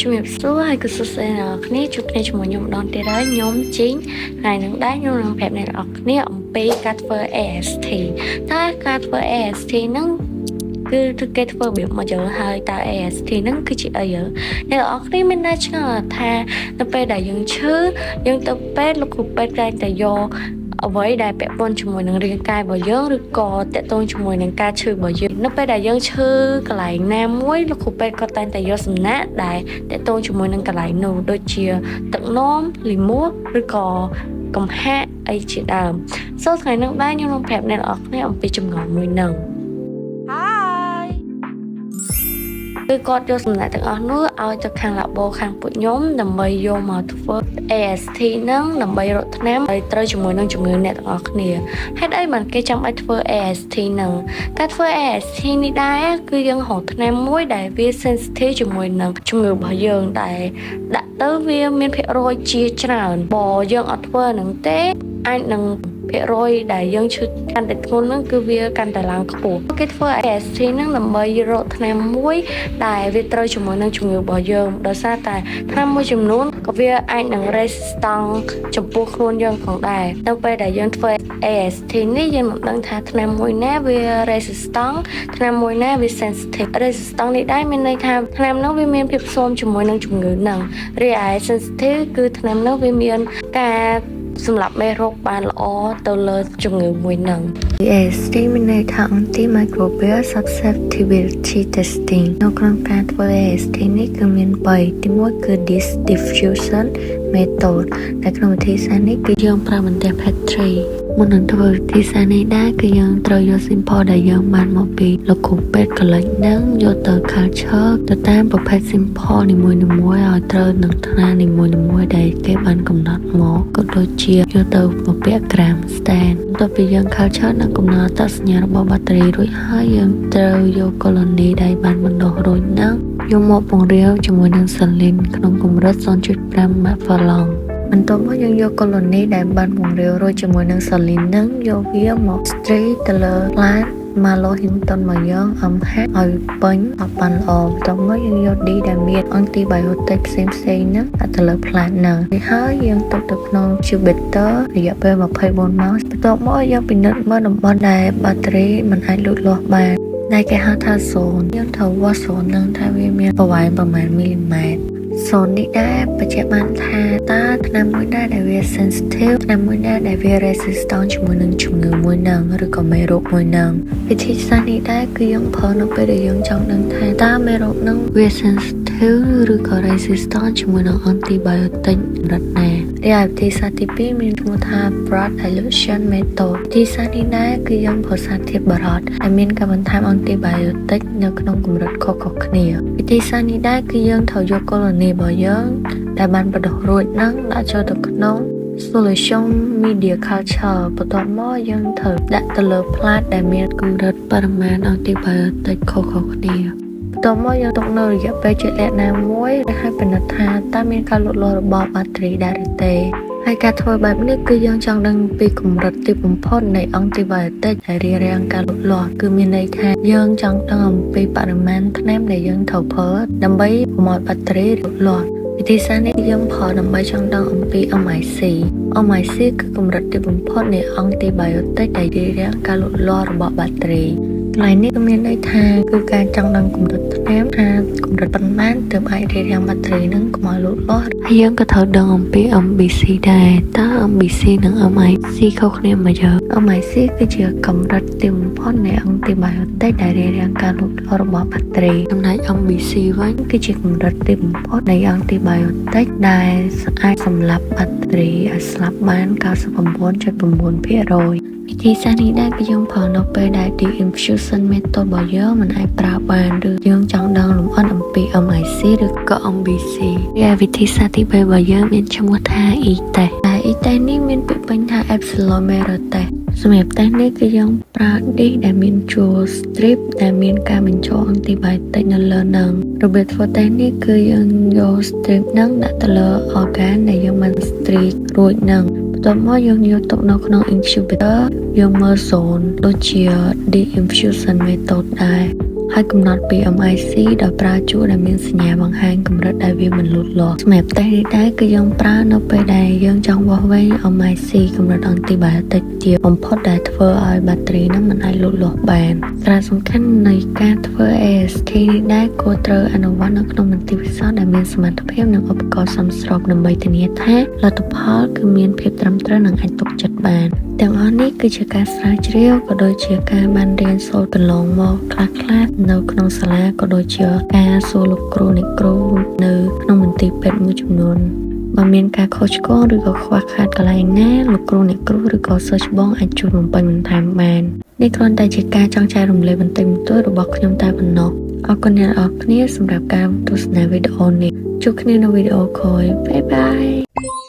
ជំរាបសួរហើយក៏សួស្តីអ្នកទាំងអស់គ្នាជួបគ្នាជាមួយខ្ញុំម្ដងទៀតហើយខ្ញុំជីងថ្ងៃនេះដែរខ្ញុំនឹងប្រាប់អ្នកទាំងអស់គ្នាអំពីការធ្វើ AST តើការធ្វើ AST ហ្នឹងគឺគេធ្វើរបៀបមកយើងហើយតើ AST ហ្នឹងគឺជាអីយើអ្នកទាំងអស់គ្នាមានតែឆ្ងល់ថានៅពេលដែលយើងឈឺយើងទៅពេទ្យលោកគ្រូពេទ្យតែងតែយកអ្វីដែលពាក់ព័ន្ធជាមួយនឹងរាងកាយរបស់យើងឬក៏តាក់ទងជាមួយនឹងការឈឺរបស់យើងនៅពេលដែលយើងឈឺកន្លែងណាមួយលោកគ្រូពេទ្យក៏តែងតែយកសំណាក់ដែលតាក់ទងជាមួយនឹងកន្លែងនោះដូចជាទឹកនោមលាមកឬក៏កំហាកអីជាដើមសូថ្ងៃនេះដែរខ្ញុំនឹងប្រាប់អ្នកទាំងអស់គ្នាអំពីចម្ងល់មួយហ្នឹង Hi. គឺគាត់យកសំណាក់ទាំងអស់នោះឲ្យទៅខាង labo ខាងពួកខ្ញុំដើម្បីយកមកធ្វើ AST ហ្នឹងដើម្បីរកថ្នាំឲ្យត្រូវជាមួយនឹងជំងឺអ្នកទាំងអស់គ្នាហេតុអីបានគេចាំបាច់ធ្វើ AST ហ្នឹងការធ្វើ AST នេះដែរគឺយើងរកថ្នាំមួយដែលវា sensitive ជាមួយនឹងជំងឺរបស់យើងដែលដាក់ទៅវាមានភាគរយជាច្រើនបើយើងអត់ធ្វើអាហ្នឹងទេអាចនឹងភាគរយដែលយើងឈឺកាន់តែធ្ងន់ហ្នឹងគឺវាកាន់តែឡើងខ្ពស់គេធ្វើ AST ហ្នឹងដើម្បីរកថ្នាំមួយ ដែលវាត្រូវជាមួយនឹងជំងឺរបស់យើងដោយសារតែថ្នាំមួយចំនួនក៏វាអាចនឹង resistant ចំពោះខ្លួនយើងផងដែរនៅពេលដែលយើងធ្វើ AST នេះយើងនឹងដឹងថាថ្នាំមួយណាវា resistant ថ្នាំមួយណាវា sensitive resistant នេះដែរមានន័យថាថ្នាំនោះវាមានភាពស៊ាំជាមួយនឹងជំងឺហ្នឹងរីឯ sensitive គឺថ្នាំនោះវាមានការសម្លាប់មេរោគបានល្អទៅលើជំងឺមួយហ្នឹង AST មានន័យថា Antimicrobial Susceptibility Testing នៅក្នុងការធ្វើ AST នេះគឺមាន3ទី1គឺ Disk Diffusion Method ដែលក្នុងវិធីសាស្ត្រនេះគឺយើងប្រើបន្ទះ Petri មុននឹងធ្វើវិធីសាស្ត្រនេះដែរគឺយើងត្រូវយក sample ដែលយើងបានមកពីលោកគ្រូពេទ្យ collect ហ្នឹងយកទៅ culture ទៅតាមប្រភេទ sample នីមួយៗឲ្យត្រូវនឹងថ្នាំនីមួយៗដែលគេបានកំណត់មកក៏ដូចជាយកទៅបំពាក់ gram stain បន្ទាប់ពីយើង culture និងកំណត់អត្តសញ្ញាណរបស់បាក់តេរីរួចហើយយើងត្រូវយក colony ដែលបានបណ្ដុះរួចហ្នឹងយកមកពង្រាវជាមួយនឹង saline ក្នុងកម្រិត0.5 microfarad បន្ទាប់មកយើងយក colony ដែលបានពង្រាវរួចជាមួយនឹង saline ហ្នឹងយកវាមក streak ទៅលើ plate Mueller Hinton មកយើងអំហាក់ឲ្យពេញអត់បានល្អបន្ទាប់មកយើងយក dish ដែលមាន antibiotic ផ្សេងផ្សេងហ្នឹងដាក់ទៅលើ plate ហ្នឹងរួចហើយយើងទុកទៅក្នុង incubator រយៈពេល24ម៉ោងបន្ទាប់មកយើងពិនិត្យមើលតំបន់ដែលបាក់តេរីមិនអាចលូតលាស់បានដែលគេហៅថា zone យើងត្រូវវាស់ zone ហ្នឹងថាវាមានប្រវែងប្រមាណមីលីម៉ែត្រ zone នេះដែរបញ្ជាក់បានថាតើថ្នាំមួយណាដែលវា sensitive ថ្នាំមួយណាដែលវា resistant ជាមួយនឹងជំងឺមួយហ្នឹងឬក៏មេរោគមួយហ្នឹងវិធីសាស្ត្រនេះដែរគឺយើងប្រើនៅពេលដែលយើងចង់ដឹងថាតើមេរោគហ្នឹងវា sensitive ឬក៏ resistant ជាមួយនឹង antibiotic កម្រិតណារីឯវិធីសាស្ត្រទី2មានឈ្មោះថា Broth Dilution Method វិធីសាស្ត្រនេះដែរគឺយើងប្រើសារធាតុ broth ដែលមានការបន្ថែម antibiotic នៅក្នុងកម្រិតខុសៗគ្នាវិធីសាស្ត្រនេះដែរគឺយើងត្រូវយក colony របស់យើងដែលបានបណ្ដុះរួចហ្នឹងដាក់ចូលទៅក្នុង solution media culture បន្ទាប់មកយើងត្រូវដាក់ទៅលើ plate ដែលមានកម្រិតបរិមាណ antibiotic ខុសៗគ្នាបន្ទាប់មកយើងទុកនៅរយៈពេលជាក់លាក់ណាមួយហើយពិនិត្យថាតើមានការលូតលាស់របស់បាក់តេរីដែរឬទេហើយការធ្វើបែបនេះគឺយើងចង់ដឹងពីកម្រិតទីបំផុតនៃ antibiotic ដែលរារាំងការលូតលាស់គឺមានន័យថាយើងចង់ដឹងអំពីបរិមាណថ្នាំដែលយើងត្រូវប្រើដើម្បីកុំឲ្យបាក់តេរីលូតលាស់វិធីសាស្ត្រនេះយើងប្រើដើម្បីចង់ដឹងអំពី MIC MIC គឺកម្រិតទីបំផុតនៃ antibiotic ដែលរារាំងការលូតលាស់របស់បាក់តេរីកន្លែងនេះគឺមានន័យថាគឺការចង់ដឹងកម្រិតថ្នាំថាកម្រិតប៉ុន្មានទើបអាចរារាំងបាក់តេរីនឹងកុំឲ្យលូតលាស់ ហើយយើងក៏ត្រូវដឹងអំពី MBC ដែរតើ MBC និង MIC ខុសគ្នាមកយើ MIC គឺជាកម្រិតទីបំផុតនៃ antibiotic ដែលរារាំងការលូតលាស់របស់បាក់តេរី ចំណែក MBC វិញ គឺជាកម្រិតទីបំផុតនៃ antibiotic ដែលអាចសម្លាប់បាក់តេរីឲ្យស្លាប់បាន99.9%វិធីសាស្ត្រនេះដែរគឺយើងប្រើនៅពេលដែល diffusion method របស់យើងមិនអាចប្រើបានឬយើងចង់ដឹងលម្អិតអំពី MIC ឬក៏ MBC រីឯវិធីសាស្ត្រទី3របស់យើងមានឈ្មោះថា E test ដែល E test នេះមានពាក្យពេញថា epsilon mirror test សម្រាប់តេស្តនេះគឺយើងប្រើ dish ដែលមានជួរ strip ដែលមានការបញ្ចូល antibiotic នៅលើនឹងរបៀបធ្វើតេស្តនេះគឺយើងយក strip ហ្នឹងដាក់ទៅលើ agar ដែលយើងបាន streak រួចនឹងបន្ទាប់មកយើងយកទុកនៅក្នុង incubator យើងមើល zone ដូចជា diffusion method ដែរ ហើយកំណត់ពី MIC ដោយប្រើជួរដែលមានសញ្ញាបង្ហាញកម្រិតដែលវាមិនលូតលាស់សម្រាប់តេស្តនេះដែរគឺយើងប្រើនៅពេលដែលយើងចង់វាស់វែង MIC កម្រិតអង់ទីបាយោទិកទាបបំផុតដែលធ្វើឲ្យបាក់តេរីនឹងមិនអាចលូតលាស់បានសារៈសំខាន់នៃការធ្វើ AST នេះដែរគួរត្រូវអនុវត្តនៅក្នុងមន្ទីរពិសោធន៍ដែលមានសមត្ថភាពនិងឧបករណ៍សមស្របដើម្បីធានាថាលទ្ធផលគឺមានភាពត្រឹមត្រូវនិងអាចទុកចិត្តបានទាំងអស់នេះគឺជាការស្រាវជ្រាវក៏ដូចជាការបានរៀនសូត្រកន្លងមកខ្លះៗនៅក្នុងសាលាក៏ដូចជាការសួរលោកគ្រូអ្នកគ្រូនៅក្នុងមន្ទីរពេទ្យមួយចំនួនបើមានការខុសឆ្គងឬក៏ខ្វះខាតកន្លែងណាលោកគ្រូអ្នកគ្រូឬក៏សិស្សច្បងអាចជួយបំពេញបន្ថែមបាននេះគ្រាន់តែជាការចង់ចែករំលែកបន្តិចបន្តួចរបស់ខ្ញុំតែប៉ុណ្ណោះអរគុណអ្នកទាំងអស់គ្នាសម្រាប់ការទស្សនាវីដេអូនេះជួបគ្នានៅវីដេអូក្រោយ bye bye.